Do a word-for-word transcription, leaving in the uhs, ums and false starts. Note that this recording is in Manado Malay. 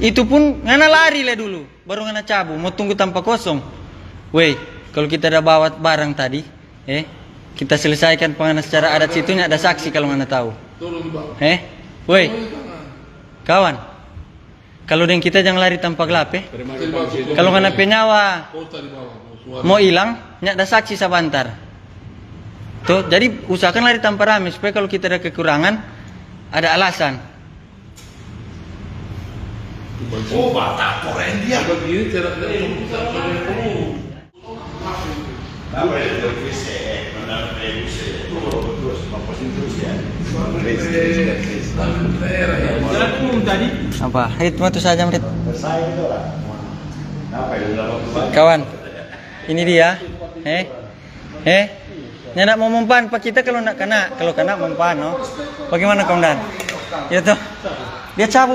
Itu pun ngana lari le dulu, baru ngana cabu, mo tunggu tampa kosong. Wei, kalu kita da bawa barang tadi, eh, kita selesaikan pa ngana secara adat situ, nya ada saksi kalu ngana tau. Eh, wei, kawan, kalu deng kita jang lari tampa glap, eh. Kalu ngana pe nyawa mo ilang, nya ada saksi sabantar. Tuh, jadi usahakan lari tampa rame supaya kalu kita ada kekurangan, ada alasan. Oh, batak keren dia. Napa ya, dia bisa, eh, mendapat eh, bisa, eh, terus, terus, terus, ya. Terus, terus, terus, terus. Apa? Rit, mau tuh saja, Rit. Bersaing itu lah. Napa ya, dalam Kawan, ini dia. Eh? Eh? Nyanda mau mempan pa kita kalau ndak kena. Kalau kena mempan, no? Bagaimana, Komandan? Ya toh? Dia cabut.